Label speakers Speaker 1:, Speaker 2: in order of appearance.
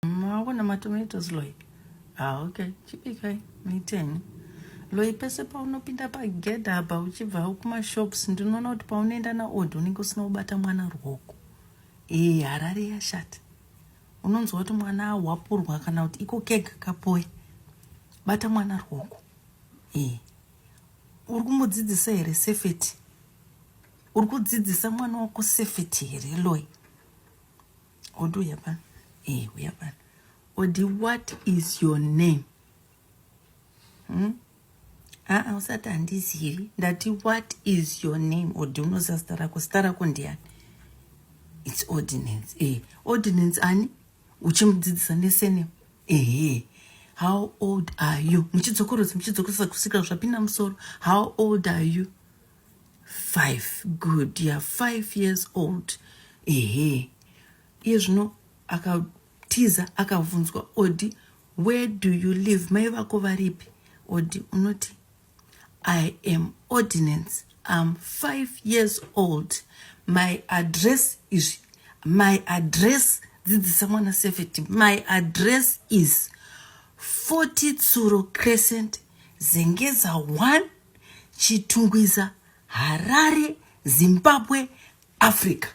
Speaker 1: Maona matomatoes, Loyi? Ah, okay, chibikai muiteni. Loyi, pese paunopinda pagedha apa uchibva kumashops, ndinoona kuti paunoenda naOdhi unenge usina kubata mwana ruoko. Ee, Harare yashata. Unonzwa kuti mwana ahwapurwa kana kuti iko kega kapoya. Bata mwana ruoko. Ee, uri kumudzidzisa here safety? Uri kudzidzisa mwana wako safety here, Loyi? Odi, uya pano. E, uya pano, Odi. What is your name? Aa, usati handizivi. Ndati, what is your name, Odi? Unoziva zita rako? Zita rako ndiani? It's Ordinance. E, Ordinance ani? Uchimudzidzisa nesurname. Ehe. How old are you? Muchidzokorodza, muchidzokorodza kusvikira zvapinda musoro. How old are you? 5. Good, you are 5 years old. Ehe. Iye zvino akatiza, akabvunzwa, "Odi, where do you live? Mai vako varipi?" Odi, unoti, "I am Ordinance. I'm 5 years old. My address is," my address, dzidzisa mwana safety. "My address is 40 Tsuro Crescent, Zengeza 1, Chitungwiza, Harare, Zimbabwe, Africa."